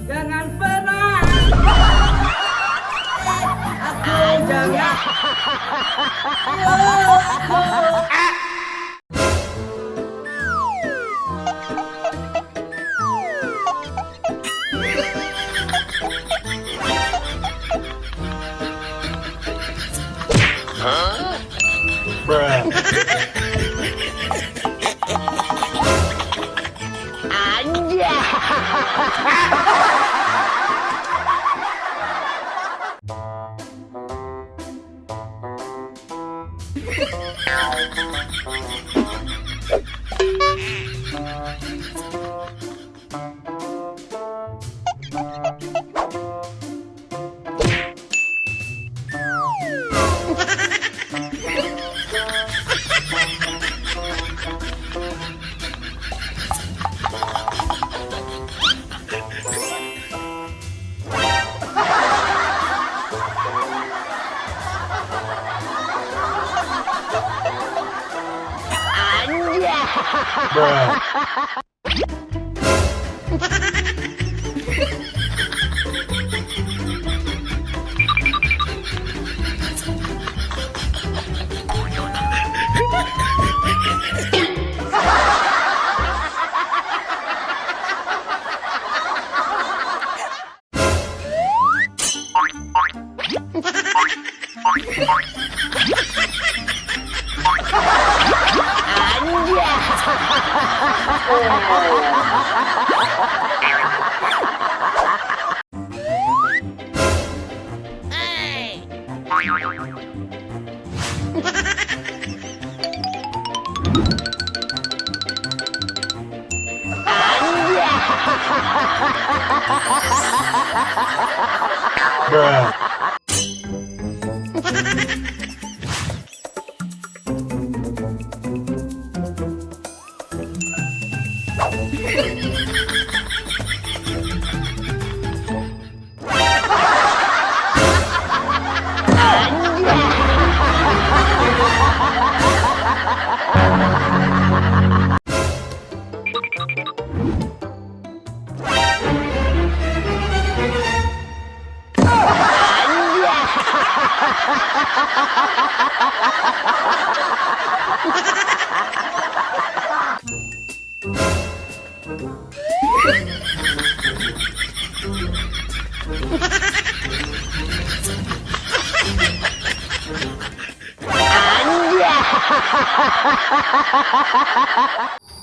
Jangan pernah aku jangan.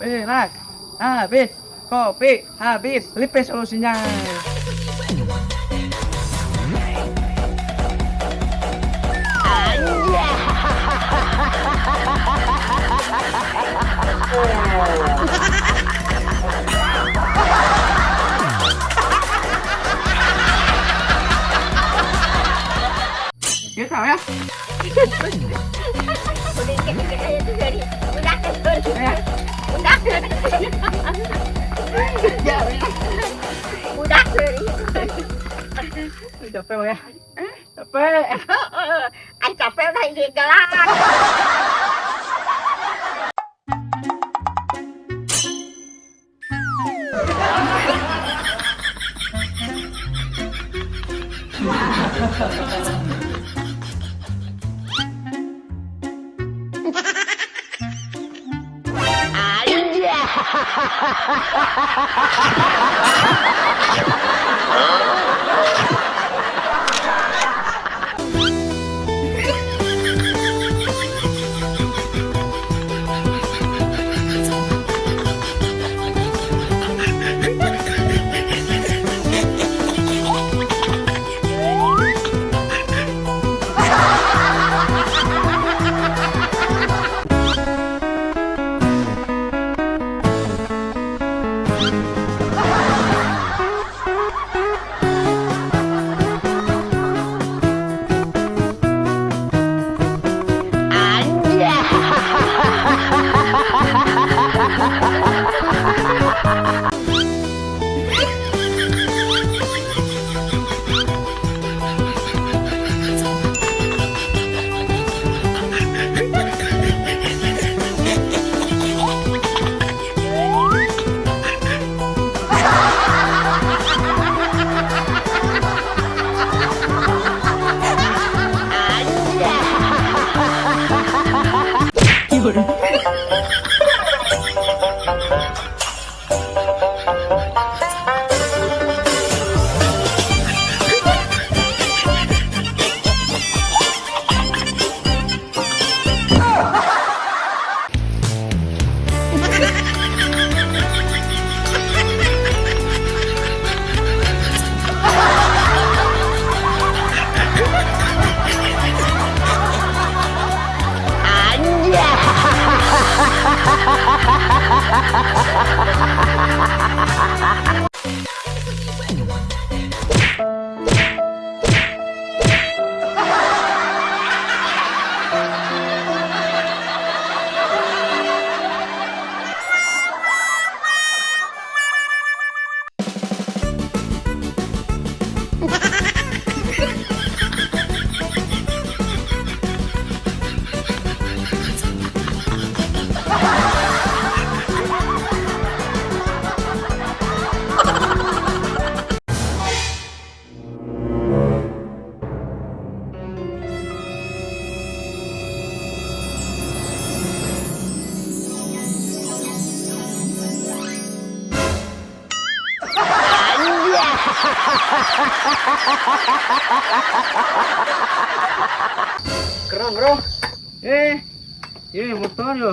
Berak, habis, kopi, habis, lipe solusinya. Ya, ya. Capek ya? Capek. Anh capek udah gelas. Keren, bro. Eh, ini motor yo.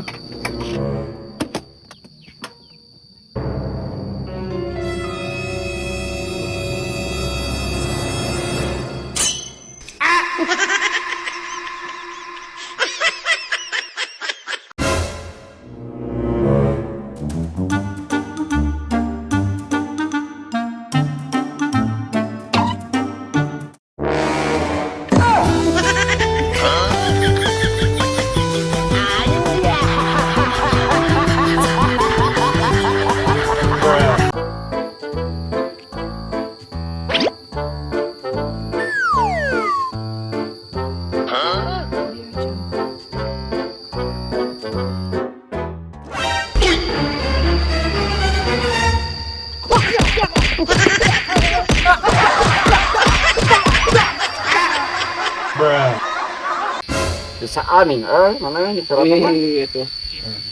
Bisa amin eh mana gitu mah. Itu.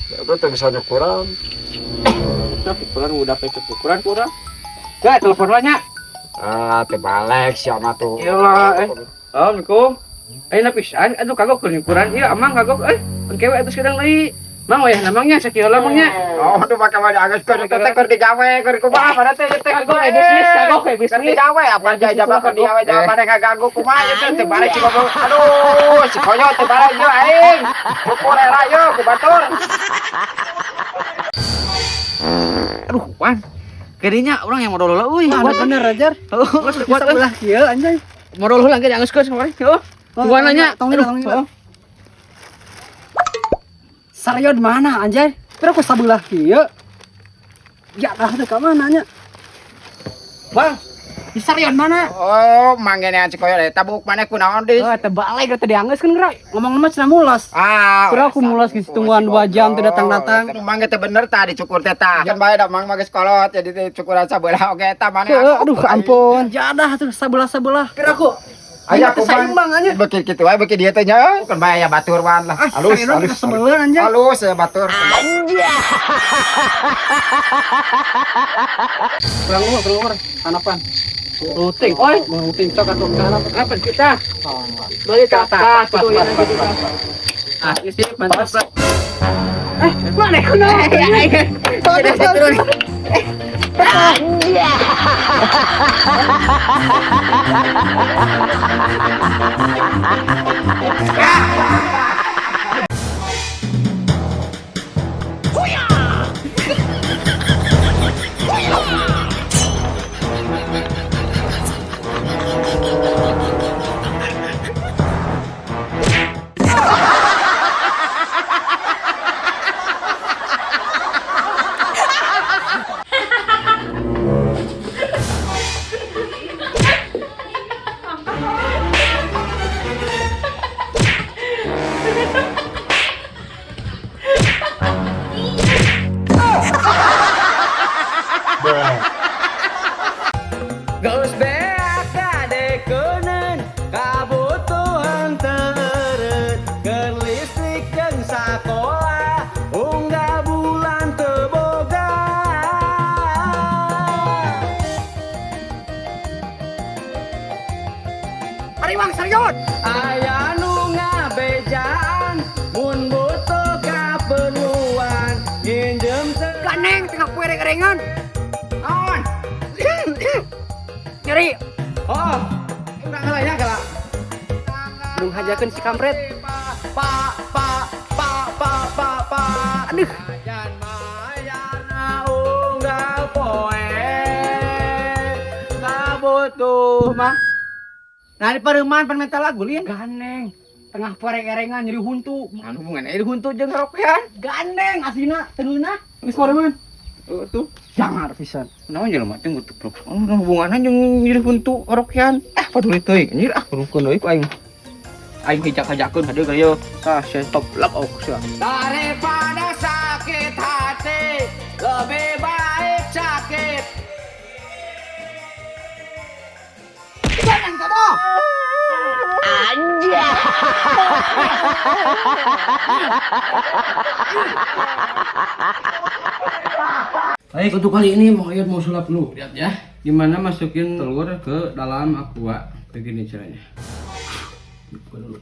Itu tuh bisa nyukuran. Tapi kurang udah kayak kurang kurang. Gak telepon lah nya. Ah, terbalik siapa tuh. Iyalah, eh. Assalamualaikum. Eh, napisan, aduh kagok keur nyukuran ieu amang kagok eh. Engkewe atuh sedang deui. Mang wayah namangnya sakieu lamangnya. Oh, aduh pakai wajah agus keur teh keur digawe keur kumaha pada teh teh Kagok eh bisnis, kagok eh keur bisnis. digawe apa aja jaba keur digawe jaba pada ngaganggu kumaha ieu teh terbalik si goblok. Aduh, si koyo terbalik ieu aing. Cukur era ieu ku batur. Aduh, Wan. Kadinya orang yang modal heula euy. Ah, bener ajar. Heeh, kuat euy. Sebelah kieu anjay. Modal heula engke dianggeuskeun kemarin. Heeh. Tungguan nanya. Tong lila, tong lila. Saryo di mana anjay? Pero aku sabelah kieu. Ya dah teh ka mana nya? Bang, di Saryon mana? Oh, manggenean si koyo eta buk maneh kunaon dis? Oh, tebalik teh dianggeuskeun geura. Ngomong mah cenah mulas. Ah, Kira aku mulas geus tungguan 2 jam teu datang-datang. Mang teh bener tadi cukur teh tah. Kan bae da mang mah geus kolot jadi teh cukuran sabelah oge eta maneh. Heeh, aduh ampun. Jadah tuh sebelah-sebelah. Kira aku Aya teh saimbang anjay. Beuki kitu wae beuki dieu teh nya. Kan bae aya batur wan lah. Halus halus. Sebelah anjay. Halus ya batur. Kurang luhur, kurang luhur. Hanapan. Ruting. Oi, Ruting sok atuh ka hanapan. apa kita? Beli tas, gitu ya. Ah, isi mantap. Eh, mana kunaon? Sudah turun. Geus beak kadekeuneun kabutuhan teureut keur listrik jeung sakola unggal bulan teu boga. Ari Bang Saryon. Aya nu ngabejaan mun butuh kaperluan nginjem teu Ganeng tengah poe reng-rengan. Naon? Nyeri. Oh, urang ngalanya kala. Nu hajakeun si kampret. Pa pa pa pa pa pa pa. Aduh. Ajan maya. Tuh mah. Nah di pareuman pan minta lagu lin. Gandeng. Tengah poreng-erengan nyeri huntu. Anu hubungan nyeri huntu jeung rokean. Gandeng aslina teungeunah. Geus pareuman. Tuh. Jangar pisan. Naon jelema teh ngutupluk. Oh, hubunganna jeung nyeri huntu rokean. Ah, paduli teuing. Anjir ah, kurungkeun deui ku aing. Aing hijak-hajakeun hadeung ka ieu. Ah, sia stop lap ok sia. Daripada sakit hati, lebih baik sakit. Gandeng kado. Baik, untuk kali ini mau Oyot mau sulap dulu, lihat ya. Gimana masukin telur ke dalam aqua. Begini caranya. Buka dulu.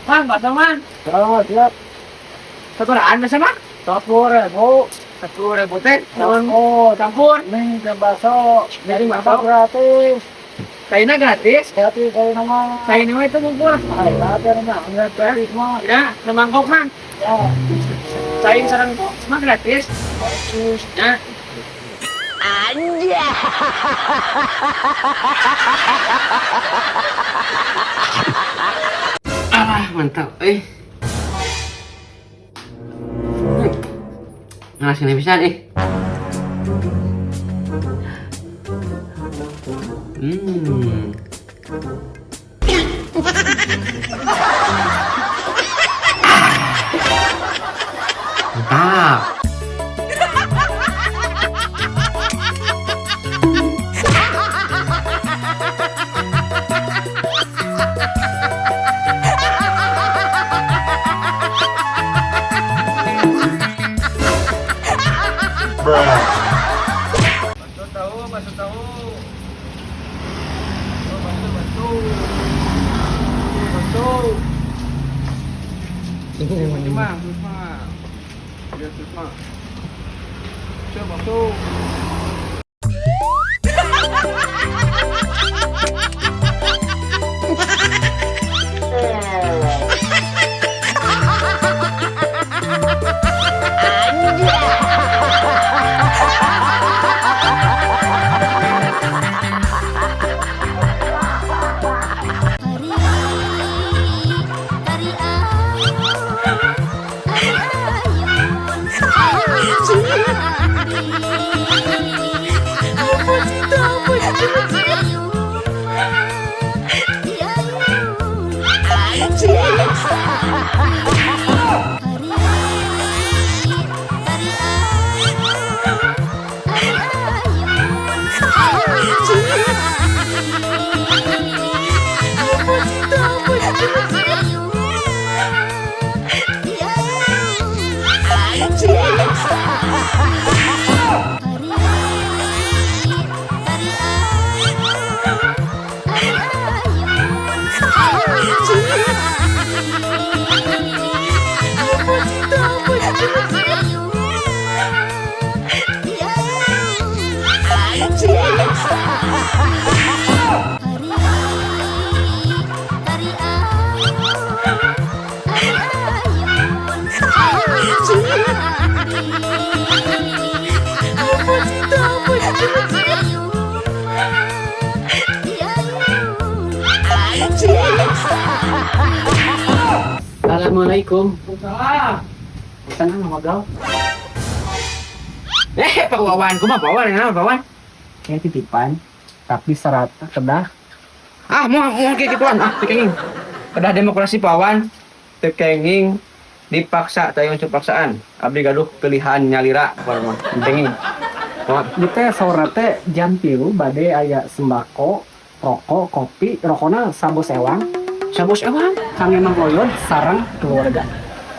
Mang, bakso mang. Oh, siap. Saturaan bisa mang? 10.000. 10.000 teh. Oh, campur. Nih bakso. Jadi bakso gratis. Kayaknya gratis. Gratis kali nama. Kayaknya mah itu ngumpul. Ay, gratis nama. Gratis mah. Ya, nemangkok mang. Ya. Saing sarang kok, mah gratis. Ya. Anjay. Ah, mantap. Eh. Nah, sini bisa nih. Mantap. Bakso tahu, bakso tahu. Bakso, bakso. Bakso. Cuma, cuma. Biar cuma. Coba bakso. Assalamualaikum. Tenang nama gau. Pak Wawan, kumaha Pak Wawan, kenapa Pak Wawan? Kayak titipan, tapi syaratnya kedah. Ah, mau kayak gituan. Ah, teu kenging. Kedah demokrasi Pak Wawan. Teu kenging dipaksa, teu unsur paksaan. Abdi gaduh pilihan nyalira Pak Wawan. Teu kenging. Kumaha? Ieu teh saurna teh jam 3 bade aya sembako, rokok, kopi, rokona sabos ewang. Sabos ewang? Kang Emang Oyod sareng keluarga.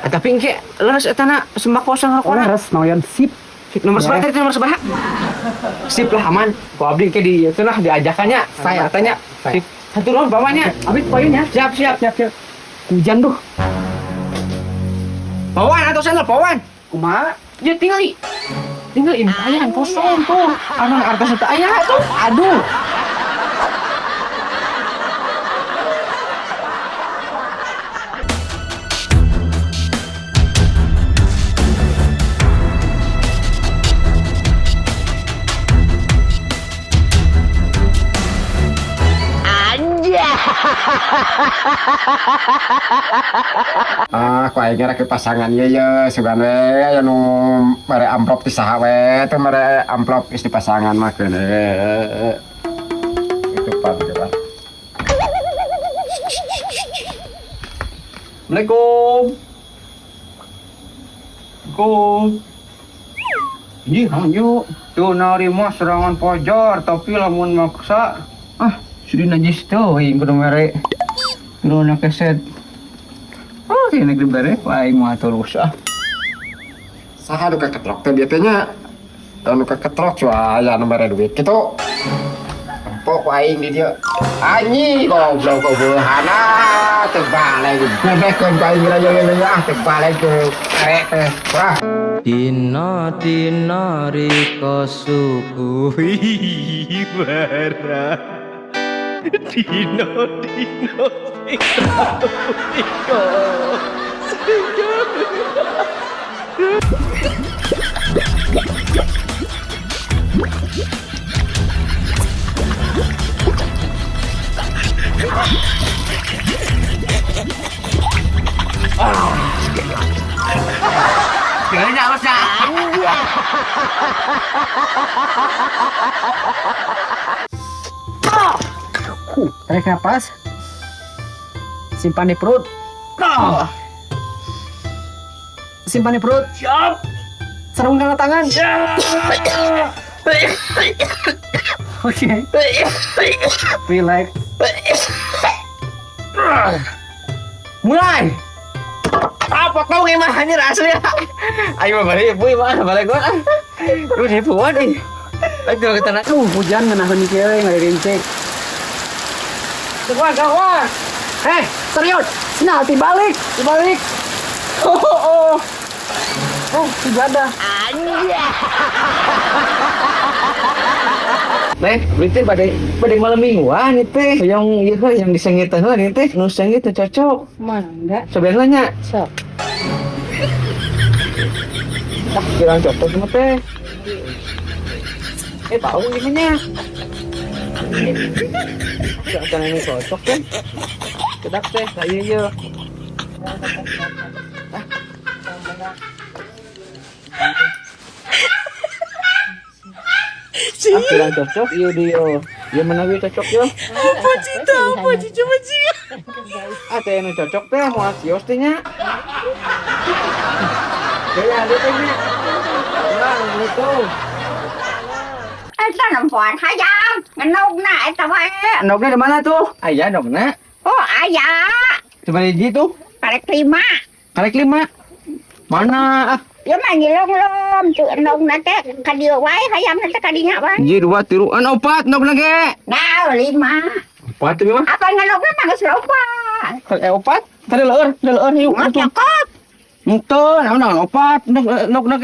Ah, tapi engke leres eta na sembako sareng rokona. Leres Mang Oyod sip. Sip, nomor seberapa tadi, nomor seberapa? Sip lah aman. Ku abdi engke di itu lah diajakannya. Saya tanya. Saya. Sip. Satu doang bawanya. Abis poinnya. Siap, siap. Siap, siap. Hujan tuh. Pawan atau sandal pawan? Kumaha? Ya tinggal i. Tinggal ini ayah kosong tuh. Anang artos teu aya tuh. Aduh. Ah, ku aing rek pasangan ieu ye, sugan we aya nu mere amplop ti saha we, teh mere amplop geus di pasangan mah keun we. Itu pan coba. Assalamualaikum. Assalamualaikum. Ih, yuk. Tuh narima serangan fajar, tapi lamun maksa, ah, sudah najis teuing kudu mere. Kudu na keset. Oh, kayaknya dibere, aing mah terus ah. Saha nu kaketrok teh bieu teh nya? Anu kaketrok cua aya nu mere duit kitu. Empok ku aing di dieu. Anjing goblok goblokana teu balik. Bebekkeun ku aing raja ye ah teu balik ke karek teh. Wah. Dina dina rika suku bara. Dina dina sing rika. Tinggalin awas ya. Tarik napas. Simpan di perut. Simpan di perut. Siap. Sarung tanda tangan. Oke. Relax. Mulai. Apa kau gimana anjir asli ya? Ayo balik ibu mah balik gua. Lu nipuan ih. Ayo kita nak. Hujan ngenahan kieu euy ngarincik. Kawan, kawan. Eh, serius. Nah, dibalik, dibalik. Oh, oh, oh. Oh, ibadah. Neh, beli teh pada pada malam mingguan nih teh. Yang ieu yang disengitan heula nih teh, nu sengit teh cocok. Mangga. Sebenarnya nya. Sok. Ah, kurang cocok sama teh. Eh, bau gimana? Jangan ini cocok teh. Kedap teh, lah iya iya. Ah, kurang cocok, iya dia. Ya mana gue cocok yo? Apa cita, apa cita, apa cita? Ah, teh nu cocok teh mau kios teh nya. Kayaknya ada teh nya. Kurang gitu. Eta nempoan hayam, ngenogna eta wae. Nogna di mana tuh? Aya nogna. Oh, aya. Coba hiji tuh. Karek lima. Karek lima. Mana? Ah, Ieu mah nyilong-lom tuh endogna teh ka dieu wae hayamna teh ka dinya wae. hiji dua tilu an opat nogna ge. Nah, lima. Opat tuh mah. Apa ngenogna mah geus loba. Eh opat. Tadi leur, tadi leur yuk. Nggak cakep. Henteu, naon naon opat nogna ge.